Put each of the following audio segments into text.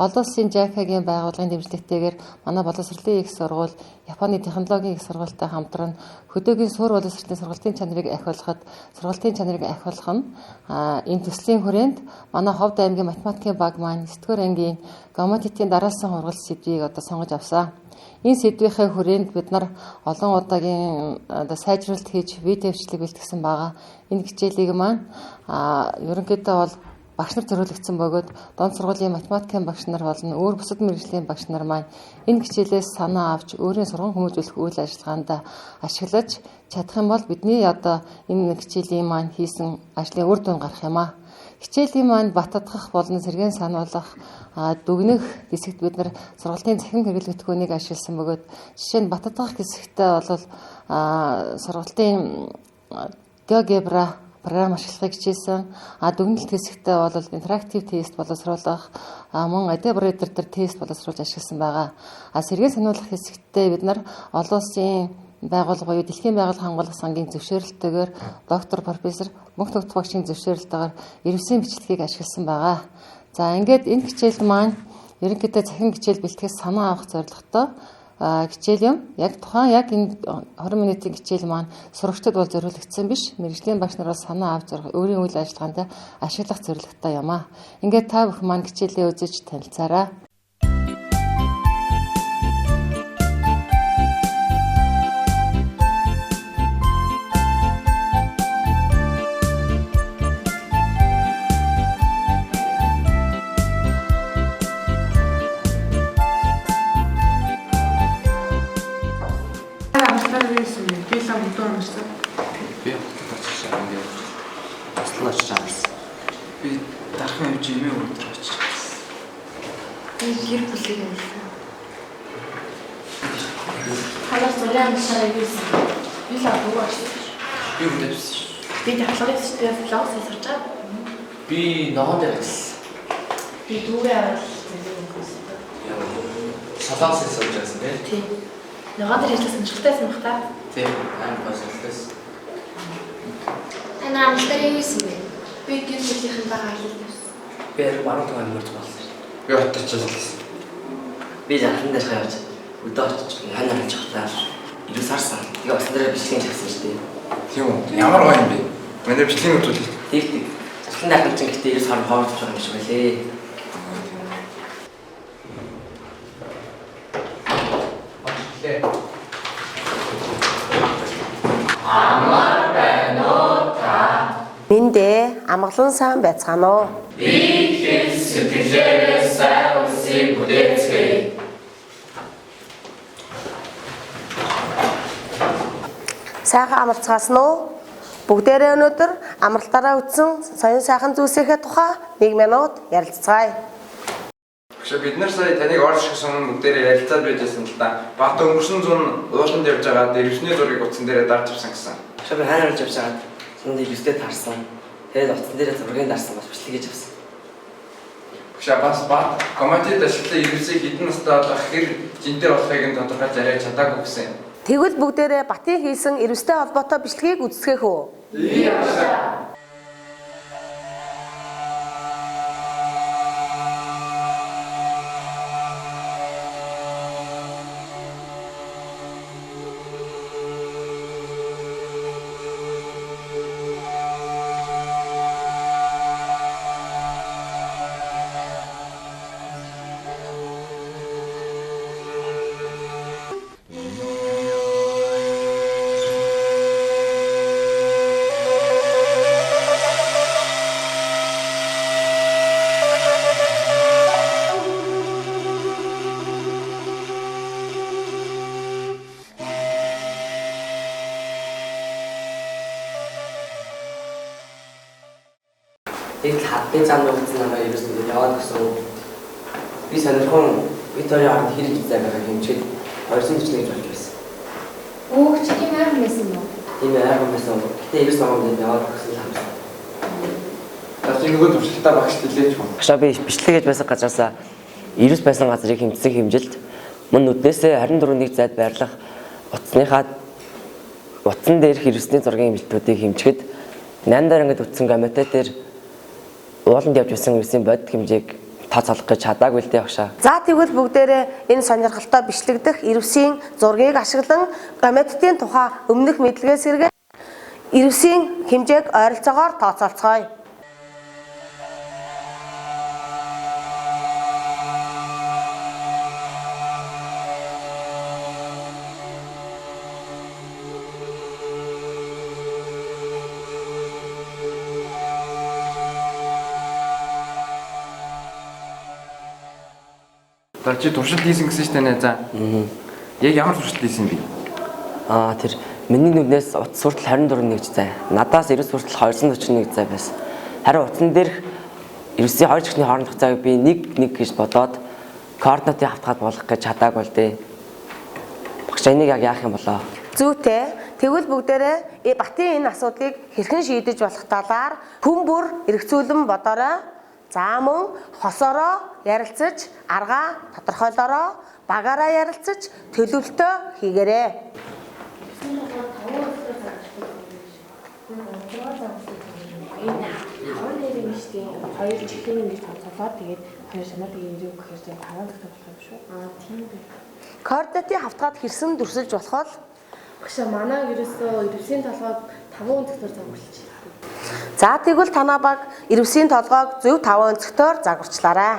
Олон улсын JICA-гийн байгууллагын дэмжлэгтэйгээр манай боловсролын их сургууль Японы технологийн их сургуультай хамтран хөдөөгийн суурь боловсролын сургалтын чанарыг ахиулахад сургалтын чанарыг ахиулах нь энэ төслийн хүрээнд манай Ховд аймгийн математикийн баг маань 9-р ангийн гомотитийн дараалсан сургалт сэдвийг одоо сонгож авсан. Энэ сэдвийнхээ хүрээнд бид нар олон удаагийн одоо сайжруулалт хийж видео бичлэг бэлтгэсэн байгаа. Энэ хичээлийг маань ерөнхийдөө бол багш нар зориулагдсан бөгөөд дунд сургуулийн математикийн багш нар болон өөр бусад мэргэжлийн багш нар маань энэ хичээлээс санаа авч өөрийн сурган хүмүүжүүлэх үйл ажиллагаанд ашиглаж чадах юм бол бидний одоо энэ хичээлийн маань хийсэн ажлын үр дүн гарах юм аа. Хичээлийн маань батадгах болон сэргээн сануулгах, дүгнэх хэсэгт бид нар сургалтын цахим хэрэглэгдэхүүнийг ашигласан бөгөөд жишээ нь батадгах хэсэгтээ бол сургалтын GeoGebra програм ашиглахыг хичээсэн. Дүгнэлт хэсэгтээ бол интерактив тест боловсруулах, мөн Adobe Reader дээр тест боловсруулж ашигласан байгаа. Сэргээн сануулгах хэсэгтээ бид нар олон улсын байгууллага буюу Дэлхийн байгаль хамгаалах сангийн зөвшөөрөлтөөр доктор, профессор Мөнх Тогт багшийн зөвшөөрөлтөөр эрвсийн бичлэгийг ашигласан байгаа. За ингээд энэ хичээл маань ерөнхийдөө цахим хичээл бэлтгэх санаа авах зорилготой хичээл юм. Яг тухайн яг энэ 20 минутын хичээл маань сурагчдад бол зориулагдсан биш. Мэргэжлийн багш нар бол санаа авч өөрийн үйл ажиллагаанд ашиглах зорилготой юм аа. Ингээд та бүхэн маань хичээлээ үзэж танилцаарай. Би лам өдөр амарсан. Би хотод очиж ингээд туслан очиж амарсан. Би дархан явж эмээ өдөр очиж амарсан. Би гэр бүлийг амарсан. Танаас зургийн амарсаар юу? Би лам дүү очсон. Би хүлээвсэн. Би давтлагын төстэй блог сурч байгаа. Би ногоон дээр ажилласан. Би дүүгээ аваад зэмлэг өнгөрсөн. Солонгосын сурч байсан тийм. Тийм. Ногоон дээр ажилласан сонирхолтой байсан бах та. Тийм, амар гоё сонирхолтой. Та нар амралтаар юу хийсэн бэ? Би гэр бүлийнхэнтэйгээ аялал явсан. Би баруун тог аймаг болсон. Би хотод очиж ажилласан. Би жархан дээр явж өдөө очиж хань хань чахлаа. Ирээс харсан. Тэгээ усан дээр бичлэгийн чагсан шүү дээ. Тийм үү? Ямар гоё юм бэ? Манай бичлэгийн үзүүлэлт. Тэг. Жархан дээр чинь гэхдээ ирээс хар хоордож байгаа юм шиг байлээ. Мэндээ амгалан сайн байцгаана уу? Сэтгэлээрээ сайн улсыг бүтээцгээе. Сайхан амарцгаасан уу? Бүгдээрээ өнөөдөр амралтаараа үтсэн соён сайхан зүйлсийнхээ тухай 1 минут ярилцгаая. Багш бид нар сая таныг орж ирэх өмнө бүгдээрээ ярилцаад байжсэн л да. Бат өнгөрсөн зун ууланд явж байгаа дэрвсний зургийг утсан дээрээ дарж авсан гэсэн. Багш би хань харж явж байгаад зунд ирээстэй таарсан. Тэгээд утсан дээрээ зургийг дарсан бас бичлэг хийж авсан. Багш бас бат комитет ашиглан ирвсийг хэдэн настай болох хэр жинтэй болохыг нь тодорхойлж арай чадаагүй гэсэн. Тэгвэл бүгдээрээ Батын хийсэн ирвстэй холбоотой бичлэгийг үздэхэх үү? Тийм багш. Тэгэл хадны зам нуугдсан намайг ерөөсөө яваад гисэн. Би сонирхон бид хоёрын хооронд хэр их зай байгааг хэмжээд 200 бичлэг гэж болж байсан. Өөх чи тийм ойрхон байсан юм уу? Тийм ойрхон байсан. Гэтэ ерөөс намайг яваад гисэн л хамсан. За чи нөгөө туршилтаа багш дэлээч юм. Багшаа би бичлэг хийж байсан газараасаа ерөөс байсан газрыг хэмжсэн хэмжилт мөн нүднээсээ 24-ний зайд байрлах утасныхаа утсан дээрх эрвсний зургийн хэмжилтүүдийг хэмжихэд 8 дараа ангид үтсэн комитет дээр ууланд явж байсан эрвсний бодит хэмжээг тооцоолох гэж чадаагүй л дээ багшаа. За тэгвэл бүгдээрээ энэ сонирхолтой бичлэг дэх ирвсийн зургийг ашиглан гаметын тухай өмнөх мэдлэгээс сэргээ ирвсийн хэмжээг ойролцоогоор тооцоолцгоё. За чи туршилт хийсэн гэсэн шүү дээ за. Яг ямар туршилт хийсэн бэ? Аа тэр миний нүднээс утас хүртэл 24 нэгж зай. Надаас 90 хүртэл 241 зай байсан. Харин утсан дээрх 9-ийн 2 чихний хоорондох зайг би 1 1 гэж бодоод координатын хавтгаад болгох гэж чадаагүй л дээ. Багш энийг яг яах юм болоо? Зүйтэй. Тэгвэл бүгдээрээ Батын энэ асуудлыг хэрхэн шийдэж болох талаар хүн бүр эргцүүлэн бодоорой. За мөн хосороо ярилцаж, аргаа тодорхойлороо, багаараа ярилцаж төлөвлөлтөө хийгээрэй. Энэ таван дээр юм шүү дээ. Хоёр чихлэн ингэж тооцоолоод тэгээд хоёр санаа тэгээд ирэх гэхээр зөв таван зэгтэр болох юм шүү. Аа тийм үү. Координатын хавтгаад хэрсэн дүрсэлж болох бол Багшаа манай ерөөсөө ирвсийн толгойг таван өнцгөр загварчилж. За тэгвэл танаа баг ирвсийн толгойг зөв таван өнцгтөөр загварчлаарай.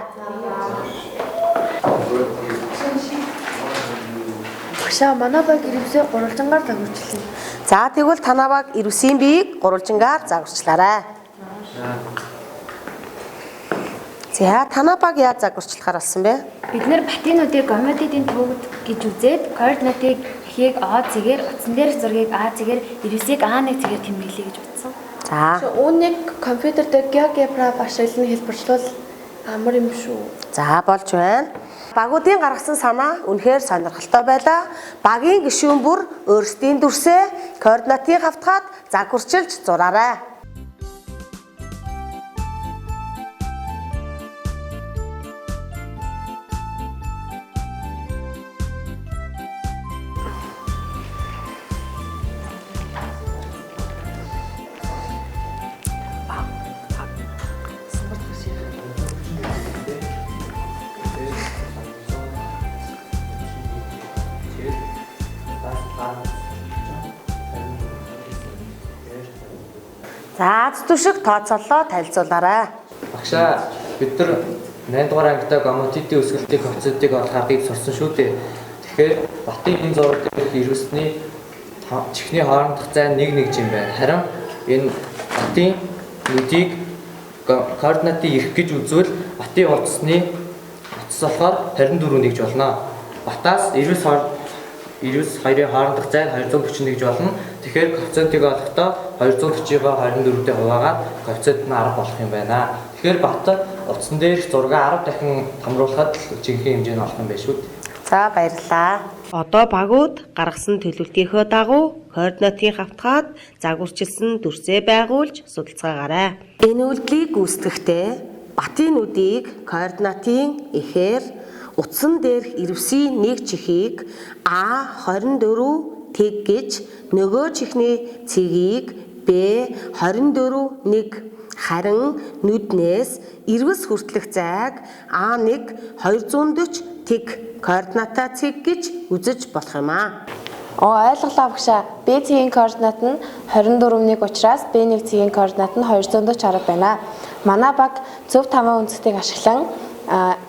Багшаа манай баг ирвсээ гурвалжингаар загварчлаа. За тэгвэл танаа баг ирвсийн биеийг гурвалжингаар загварчлаарай. За танаа баг яаж загварчлахаар болсон бэ? Бид нэр Батын нүдийг гомотидын төвд гэж үзээд координатыг эхийг О цэгээр, утсан дээрх зургийг А цэгээр, ирвсийг А1 цэгээр тэмдэглэе гэж бодсон. За. Үүнийг компьютер дээр GeoGebra ашиглан хэлбэрчлвэл амар юм шүү. За болж байна. Багуудын гаргасан санаа үнэхээр сонирхолтой байлаа. Багийн гишүүн бүр өөрсдийн дүрсээ координатын хавтгаад загварчилж зураарай. За аз түшиг тооцооллоо танилцуулаарай. Багшаа бид нар 8 дугаар ангидаа гомотидын өсгөлтийн коэффициентийг олох аргыг сурсан шүү дээ. Тэгэхээр Батын энэ зураг дээрх ирвэсний чихний хоорондох зай 1 1 юм байна. Харин энэ Батын нүдийг координатын эрх гэж үзвэл Батын утасны утас болохоор 24 нэгж болно. Батаас 92-ын хоорондох зай 241 гэж болно. Тэгэхээр коэффициентийг олохдоо 240-ыг 24-тэй хуваагаад коэффициент нь 10 болох юм байна. Тэгэхээр Бат утсан дээрх зургаа 10 дахин томруулахад л жинхэнэ хэмжээ нь олох юм байна шүү дээ. За баярлалаа. Одоо багууд гаргасан төлөвлөлтийнхөө дагуу координатын хавтгаад загварчилсан дүрсээ байгуулж судалцгаагаарай. Энэ үйлдэлийг гүйцэтгэхдээ Батын нүдийг координатын эхээр утсан дээрх ирвсийн нэг чихийг А24 тэг гэж нөгөө чихний цэгийг Б24 1 харин нүднээс ирвэс хүртэлх зайг А1 240 тэг координата цэг гэж үзэж болох юм аа. Ойлголоо багшаа. Б цэгийн координат нь 24.1 учраас Б1 цэгийн координат нь 240 байна. Манай баг зөв таван өнцгтийг ашиглан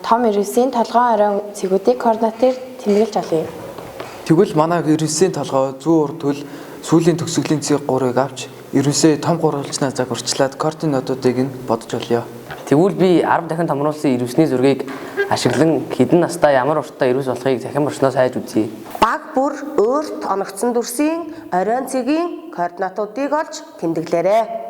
том ирвсийн толгойн оройн цэгүүдийг координатаар тэмдэглэж олъё. Тэгвэл манай ирвсийн толгой зүүн урд төл сүүлийн төгсгөлийн цэг 3-ыг авч ирвсээ том гурвалжнаар загварчлаад координатуудыг нь бодож олъё. Тэгвэл би 10 дахин томруулсан ирвсний зургийг ашиглан хэдэн настай ямар урттай ирвэс болохыг цахим орчноос хайж үзье. Баг бүр өөрт оногдсон дүрсийн оройн цэгийн координатуудыг олж тэмдэглээрэй.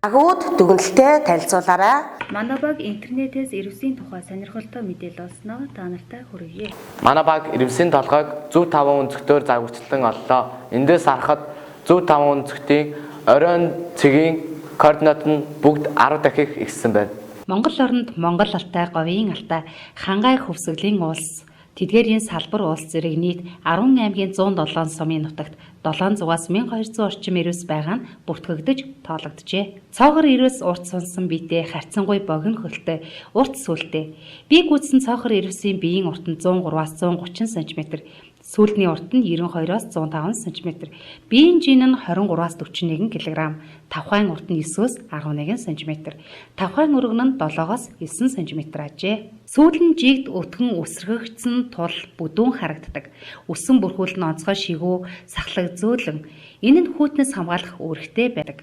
Багууд дүгнэлтээ танилцуулаарай. Манай баг интернетээс ирвсийн тухай сонирхолтой мэдээлэл олсноо та нартай хүргье. Манай баг ирвсийн толгойг зөв таван өнцгтөөр загварчлан оллоо. Эндээс харахад зөв таван өнцгтийн оройн цэгийн координат нь бүгд 10 дахин ихсэн байна. Монгол оронд Монгол алтай, говийн алтай, хангай хөвсгөлийн улс Тэдгээрийн салбар улс зэрэг нийт 10 аймгийн 107 сумын нутагт 700-аас 1200 орчим эрвэс байгаа нь бүртгэгдэж тоологджээ. Цоогор эрвэс урт сунсан биетэй харьцангуй богино хөлтэй, урт сүлтэй. Бие гүйцсэн цоохор эрвэсийн биеийн урт нь 103-аас 130 см, сүүлдний урт нь 92-оос 105 см, биеийн жин нь 23-аас 41 кг, тавхайн урт нь 9-өөс 11 см, тавхайн өргөн нь 7-оос 9 см ажээ. Сүүл нь жигд өтгөн үсрэгдсэн тул бүдүүн харагддаг. Үсэн бүрхүүл нь онцгой шигүү, сахлаг зөөлөн. Энэ нь хүйтнээс хамгаалах үүрэгтэй байдаг.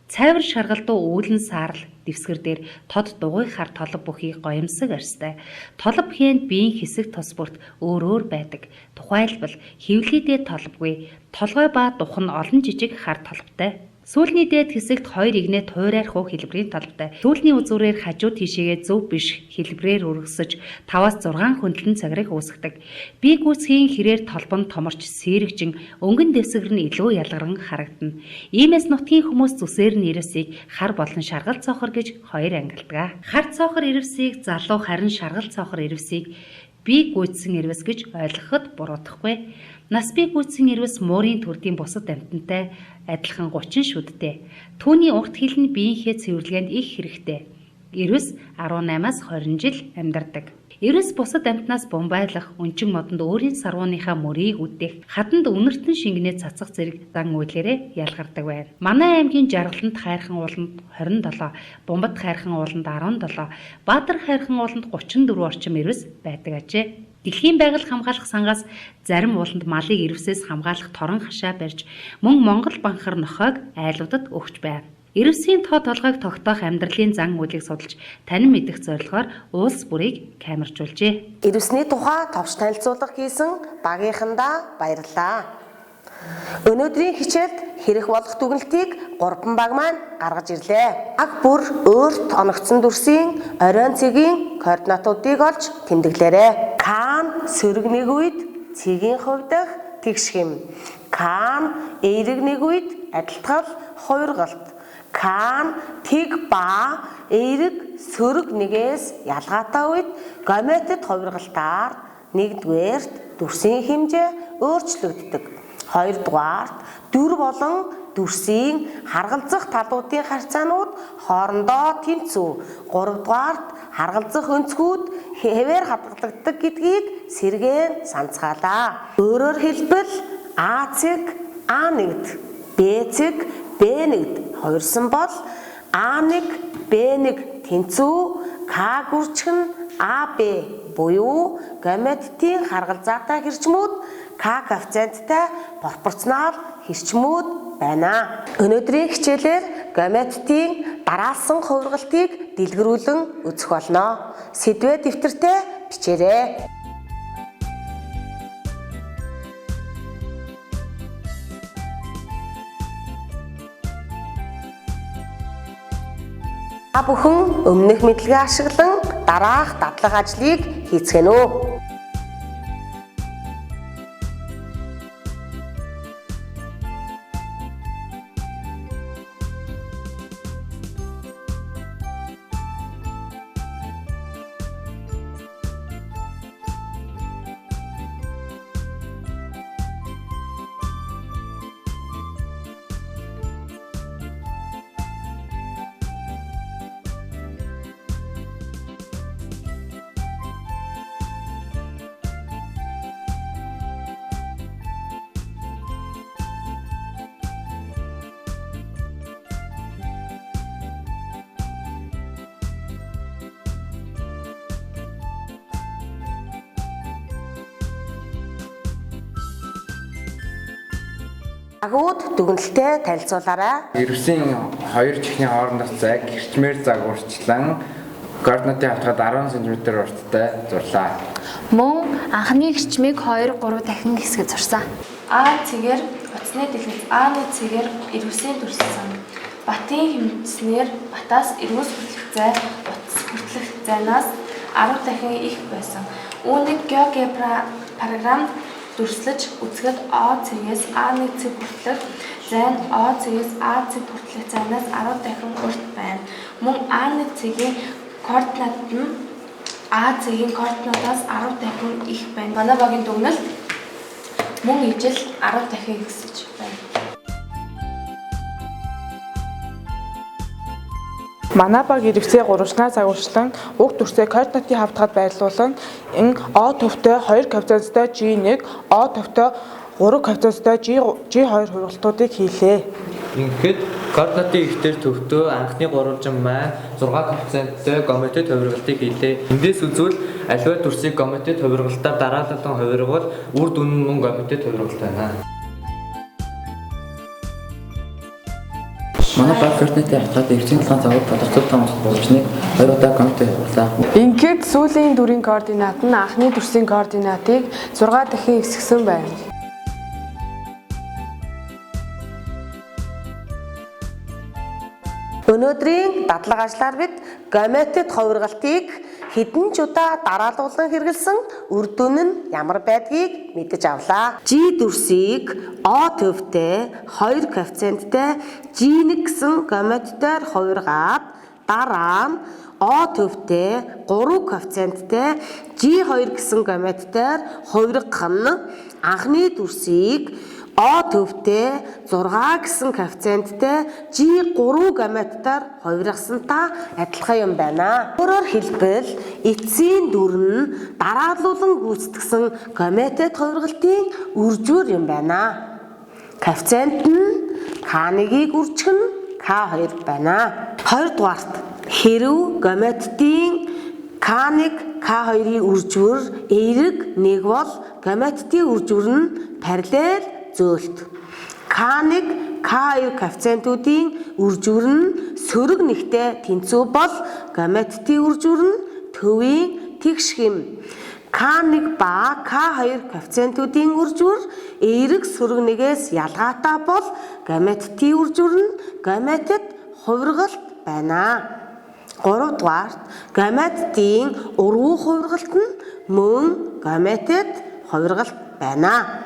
Цайвар шаргалдуу үүлэн саарал дэвсгэр дээр тод дугуй хар толб бүхий гоёмсог арьстай. Толб хээнд биеийн хэсэг тус бүрт өөр өөр байдаг. Тухайлбал хэвлийдээ толбгүй, толгой ба дух нь олон жижиг хар толбтой. Сүүлний дээд хэсэгт хоёр игнэ туйраарх уу хэлбэрийн толбтой. Сүүлний үзүүрээр хажуу тийшээгээ зөв биш хэлбэрээр өргөсөж 5-аас 6 хөндлөн цагрыг үүсгэдэг. Бие гүйцгийн хэрээр толбон томорч сэрэгжин өнгөн дэвсгэр нь илүү ялгаран харагдана. Иймээс нутгийн хүмүүс зүсээр нь ирвсийг хар болон шаргал цоохор гэж хоёр ангилдаг. Хар цоохор ирвсийг залуу харин шаргал цоохор ирвсийг бие гүйцсэн ирвэс гэж ойлгоход буруудахгүй. Нас бие гүйцсэн ирвэс муурын төрдийн бусад амьтантай адилхан 30 шүдтэй. Түүний урт хил нь биеийнхээ цэвэрлэгээнд их хэрэгтэй. Ирвэс 18-аас 20 жил амьдардаг. Ирвэс бусад амьтнаас бумбайлах, өнчин модонд өөрийн сарвууныхаа мөрийг үдэх, хаданд үнэртэн шингэнээ цацах зэрэг зан үйлээрээ ялгардаг байна. Манай аймгийн Жаргалант хайрхан ууланд 27, Бумбат хайрхан ууланд 17, Баатар хайрхан ууланд 34 орчим ирвэс байдаг ажээ. Дэлхийн байгаль хамгаалах сангаас зарим ууланд малыг ирвсээс хамгаалах торон хашаа барьж мөн Монгол банхар нохойг айлуудад өгч байв. Ирвсийн тоо толгойг тогтоох амьдралын зан үйлийг судалж танин мэдэх зорилгоор улс бүрийг камержуулжээ. Ирвсний тухай товч танилцуулга хийсэн багийнхандаа баярлалаа. Өнөөдрийн хичээлд хэрэг болох дүгнэлтийг 3 баг маань гаргаж ирлээ. Баг бүр өөрт оногдсон дүрсийн оройн цэгийн координатуудыг олж тэмдэглээрэй. К нь сөрөг нэг үед цэгийн хувь дах тэгш хэм. К нь эерэг нэг үед адилтгал хувиргалт. К нь тэг ба эерэг сөрөг нэгээс ялгаатай үед гаметод хувиргалтаар нэгдүгээрт дүрсийн хэмжээ өөрчлөгддөг. Хоёрдугаарт дүр болон дүрсийн харгалзах талуудын харьцаанууд хоорондоо тэнцүү. Гуравдугаарт харгалзах өнцгүүд хэвээр хадгалагддаг гэдгийг сэргээн санацгаалаа. Өөрөөр хэлбэл А цэг А1-д, Б цэг Б1-д хувирсан бол А1 Б1 тэнцүү К гүржих нь АБ буюу гаметын харгалзаатай хэрчмүүд К коэффициенттай пропорционал хэрчмүүд байна. Өнөөдрийн хичээлээр гаметын дараалсан хувиргалтыг дэлгэрүүлэн үзэх болно. Сэдвээ дэвтэртээ бичээрэй. Та бүхэн өмнөх мэдлэгээ ашиглан дараах дадлага ажлыг хийцгэнэ үү? Агууд дүгнэлтээ танилцуулаарай. Ирвсийн хоёр чихний хоорондох зайг хэрчмээр загварчлан координатын хавтгаад 10 см урттай зурлаа. Мөн анхны хэрчмийг 2 3 дахин хэсгээ зурсан. А цэгээр утасны дэлгэц, А1 цэгээр ирвсийн дүрслэн. Батын хэмжснээр батаас эргүүс хүртэлх зай, утас хүртэлх зайнаас 10 дахин их байсан. Үүнийг GeoGebra програмд дүрслэж үзэхэд О цэгээс А1 цэг хүртэлх зай нь О цэгээс А цэг хүртэлх зайнаас 10 дахин урт байна. Мөн А1 цэгийн координат нь А цэгийн координатаас 10 дахин их байна. Манай багийн дүгнэлт мөн ижил 10 дахин ихсэж байна. Манай баг эргэцээ гурвалжнаар загварчлан уг дүрсээ координатын хавтгад байрлуулан энэ О төвтэй 2 коэффициенттэй G1, О төвтэй 3 коэффициенттэй G2 хувиргалтуудыг хийлээ. Ингээд координатын ихтер төвтөө анхны гурвалжин маань 6 коэффициенттэй гометод хувиргалтыг хийлээ. Эндээс үзвэл аливаа дүрсийг гометод хувиргалтаар дараалалан хувиргавал үр дүн нь мөн гометод хувиргалт байна. Манай баг координатын хавтгад эргэцийн толгойн загвар болох зөв таван гурвалжныг 2 удаа гометод хувиргалаа. Ингээд сүүлийн дүрийн координат нь анхны дүрсийн координатыг 6 дахин ихсгэсэн байна. Өнөөдрийн дадлага ажлаар бид гометод хувиргалтыг хэдэн ч удаа дараалуулан хэрэглэсэн үр дүн нь ямар байдгийг мэдэж авлаа. G дүрсийг О төвтэй 2 коэффициенттэй G1 гэсэн гометдоор хувиргаад дараа нь О төвтэй 3 коэффициенттэй G2 гэсэн гометдоор хувиргах нь анхны дүрсийг О төвтэй 6 гэсэн коэффициенттэй G3 гаметаар хувиргасантай адилхан юм байна. Өөрөөр хэлбэл эцсийн дүр нь дараалуулан гүйцэтгсэн гаметад хувиргалтын үржүүр юм байна. Коэффициент нь К1-ийг үржих нь К2 байна. Хоёрдугаарт хэрв гаметдын К1, К2-ийн үржвэр эерэг 1 бол гаметдын үржвэр нь параллел зөөлт. К1, К2 коэффициентүүдийн үржвэр нь сөрөг нэгтэй тэнцүү бол гаметдын үржвэр нь төвийн тэгш хэм. К1 ба К2 коэффициентүүдийн үржвэр эерэг сөрөг нэгээс ялгаатай бол гаметдын үржвэр нь гаметад хувиргалт байна. Гуравдугаарт гаметдын урвуу хувиргалт нь мөн гаметад хувиргалт байна.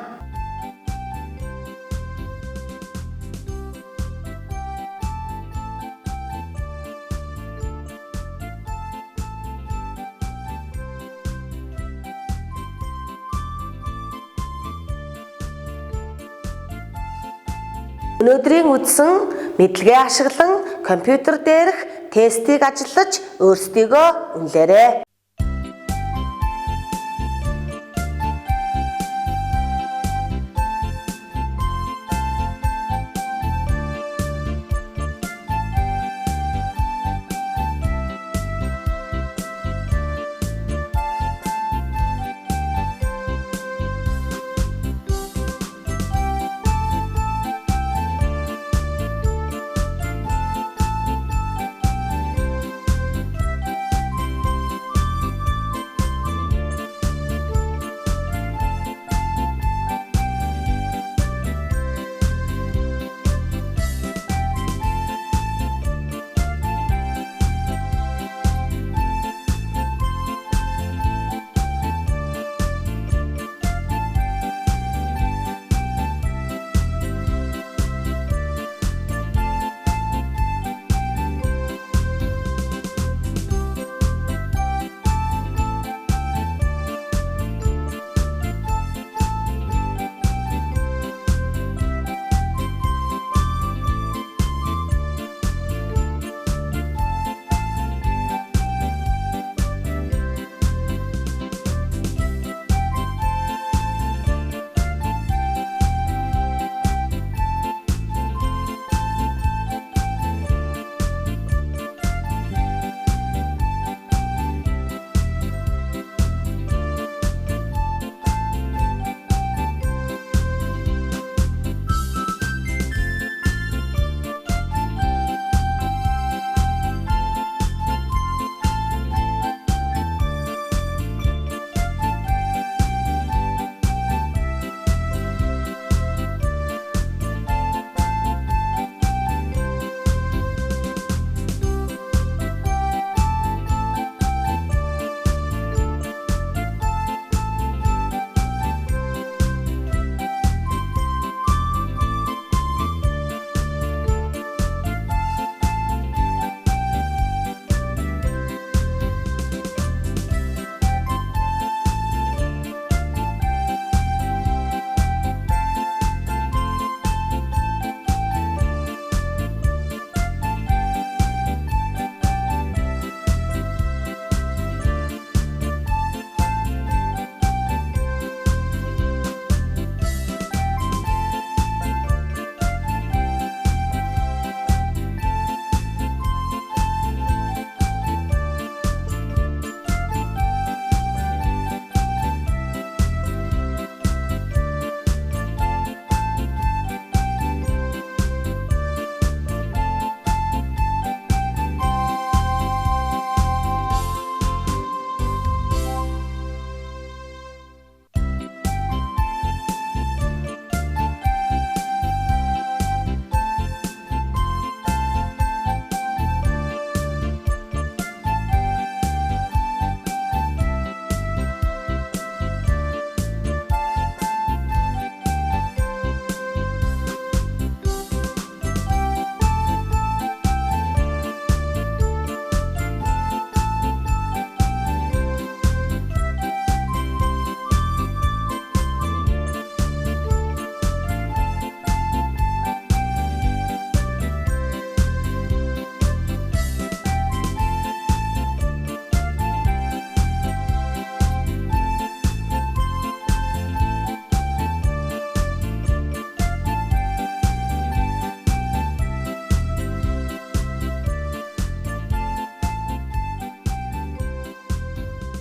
Өнөөдрийн үзсэн мэдлэгээ ашиглан компьютер дээрх тестийг ажиллаж өөрсдийгөө үнэлээрэй.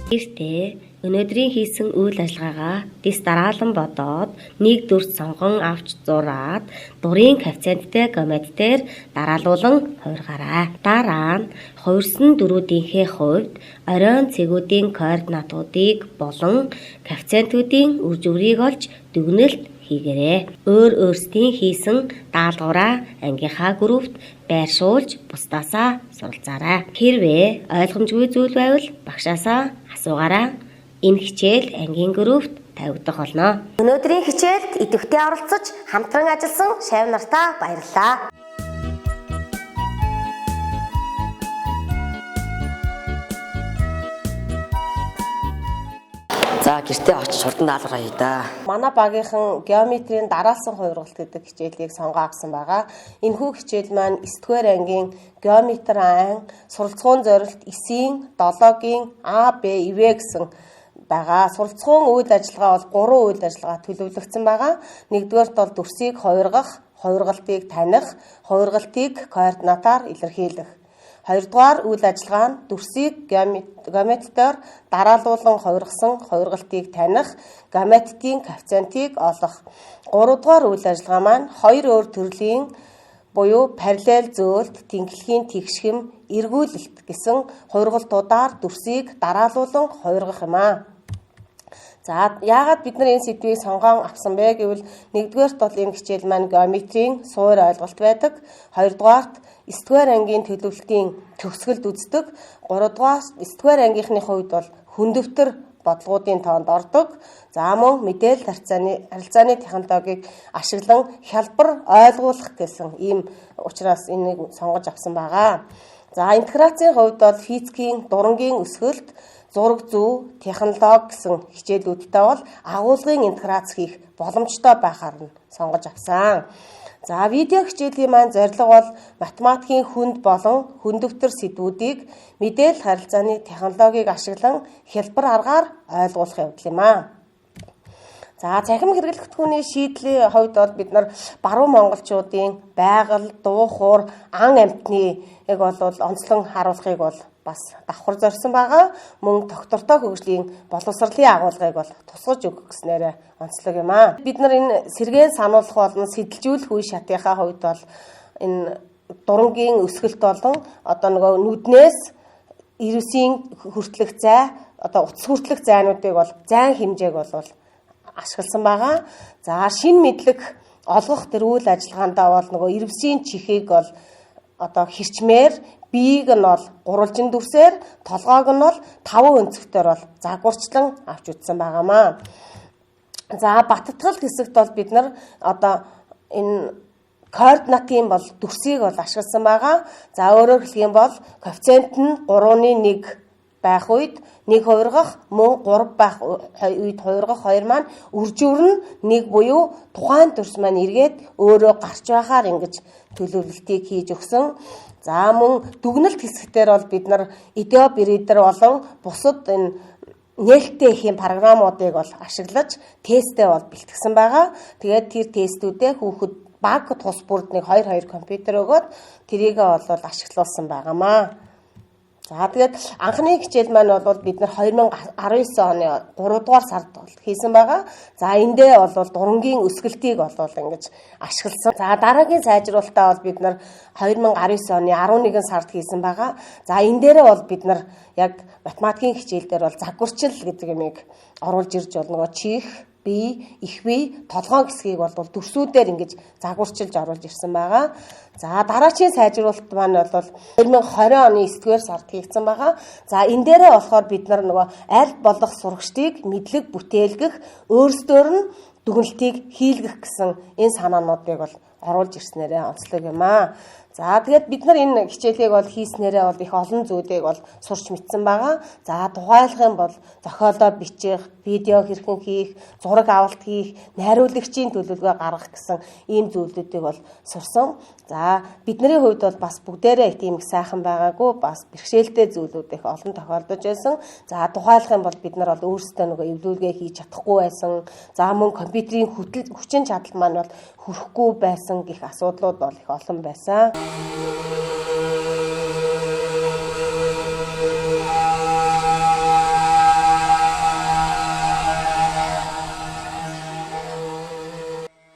Гэртээ өнөөдрийн хийсэн үйл ажиллагаагаа дэс дараалан бодоод нэг дүрс сонгон авч зураад дурын коэффициенттэй геометрээр дараалуулан хувиргаарай. Дараа нь хувирсан дөрүүдийнхээ хувьд оройн цэгүүдийн координатуудыг болон коэффициентүүдийн үр жимрийг олж дүгнэлт хийгээрэй. Өөр өөрсдийн хийсэн даалгавраа ангийнхаа группт байршуулж бусдаасаа суралцаарай. Хэрвээ ойлгомжгүй зүйл байвал багшаасаа асуугаарай. Энэ хичээл ангийн группт тавигдах болно. Өнөөдрийн хичээлд идэвхтэй оролцож хамтран ажилласан шавь нартаа баярлалаа. За гэртээ очиж хурдан даалгавраа хий да. Манай багийнхан геометрийн дараалсан хувиргалт гэдэг хичээлийг сонгоо авсан байгаа. Энэхүү хичээл маань 9 дугаар ангийн геометр ан суралцахуйн зорилт 9-ийн 7-гийн А, Б, В гэсэн байгаа. Суралцахуйн үйл ажиллагаа бол 3 үйл ажиллагаа төлөвлөгдсөн байгаа. Нэгдүгээрт бол дүрсийг хувиргах, хувиргалтыг таних, хувиргалтыг координатаар илэрхийлэх. Хоёрдугаар үйл ажиллагаа нь дүрсийг геометрээр дараалуулан хувиргасан хувиргалтыг таних, геометрийн коэффициентийг олох. Гуравдугаар үйл ажиллагаа маань хоёр өөр төрлийн буюу параллел зөөлт, тэнхлэгийн тэгшхэм, эргүүлэлт гэсэн хувиргалтуудаар дүрсийг дараалуулан хувиргах юм аа. За яагаад бид нар энэ сэдвийг сонгон авсан бэ гэвэл нэгдүгээрт бол энэ хичээл маань геометрийн суур ойлголт байдаг. Хоёрдугаарт 9 дугаар ангийн төлөвлөлтийн төгсгөлд үздэг. Гуравдугаар 9 дугаар ангийнхны хувьд бол хүндөвтөр бодлогуудын тоонд ордог. За мөн мэдээлэл харилцааны технологиг ашиглан хялбар ойлгуулах гэсэн ийм учраас энийг сонгож авсан байгаа. За интеграцийн хувьд бол физикийн дурангийн өсгөлт, зураг зүй, технологи гэсэн хичээлүүдтэй бол агуулгын интеграц хийх боломжтой байхаар нь сонгож авсан. За видео хичээлийн маань зорилго бол математикийн хүнд болон хүндөвтөр сэдвүүдийг мэдээлэл харилцааны технологиг ашиглан хялбар аргаар ойлгуулах явдал юм аа. За цахим хэрэглэгдэхүүний шийдлийн хувьд бол бид нар баруун монголчуудын байгаль, дуу хуур, ан амьтныг бол онцлон харуулахыг бол бас давхар зорьсон байгаа. Мөн тогтвортой хөгжлийн боловсролын агуулгыг бол тусгаж өгөх гэснээр онцлог юм аа. Бид нар энэ сэргээн сануулах болон сэтэлжүүлэх үе шатынхаа хувьд бол энэ дурангийн өсгөлт болон одоо нөгөө нүднээс ирвсийн хүртлэх зай, одоо утас хүртлэх зайнуудыг бол зайн хэмжээг бол ашигласан байгаа. За шинэ мэдлэг олгох тэр үйл ажиллагаандаа бол нөгөө ирвсийн чихийг бол одоо хэрчмээр биеийг нь бол гурвалжин дүрсээр, толгойг нь бол 5 өнцгтөөр бол загварчлан авч үзсэн байгаамаа. За баттгал хэсэгт бол бид нар одоо энэ координатын бол дүрсийг бол ашигласан байгаа. За өөрөөр хэлэх юм бол коэффициент нь 3-ны 1 байх үед 1 хувиргах, мөн 3 байх үед хувиргах хоёр маань үрживэр нь 1 буюу тухайн дүрс маань эргээд өөрөө гарч байхаар ингэж төлөвлөлтийг хийж өгсөн. За мөн дүгнэлт хэсэгтэр бол бид нар Adobe Reader болон бусад энэ нээлттэй их юм програмуудыг бол ашиглаж тестээ бол бэлтгэсэн байгаа. Тэгээд тэр тестүүдээ хүүхэд баг тус бүрд нэг 2-2 компьютер өгөөд тэрийгээ бол ашиглуулсан байгаамаа. За тэгээд анхны хичээл маань бол бид нар 2019 оны 3 дугаар сард бол хийсэн байгаа. За эндээ бол дурангийн өсгөлтийг бол ингэж ашигласан. За дараагийн сайжруулалтаа бол бид нар 2019 оны 11 сард хийсэн байгаа. За энэ дээрээ бол бид нар яг математикийн хичээл дээр бол загварчил гэдэг юмыг оруулж ирж бол нөгөө чих, бие, их бие, толгоон хэсгийг бол дүрсүүдээр ингэж загварчилж оруулж ирсэн байгаа. За дараачийн сайжруулалт маань бол 2020 оны 9 дугаар сард хийгдсэн байгаа. За энэ дээрээ болохоор бид нар нөгөө аль болох сурагчдыг мэдлэг бүтээлгэх, өөрсдөөр нь дүгнэлтийг хийлгэх гэсэн энэ санаануудыг бол оруулж ирснээрээ онцлог юм аа. За тэгээд бид нар энэ хичээлийг бол хийснээрээ бол их олон зүйлийг бол сурч мэдсэн байгаа. За тухайлах юм бол зохиолоо бичих, видео хэрхэн хийх, зураг авалт хийх, найруулагчийн төлөвлөгөө гаргах гэсэн ийм зүйлүүдийг бол сурсан. За бидний хувьд бол бас бүгдээрээ их тийм их сайхан байгаагүй, бас бэрхшээлтэй зүйлүүд их олон тохиолдож байсан. За тухайлах юм бол бид нар бол өөрсдөө нөгөө эвлүүлгээ хийж чадахгүй байсан. За мөн компьютерийн хүчин чадал маань бол хүрэхгүй байсан гэх асуудлууд бол их олон байсан.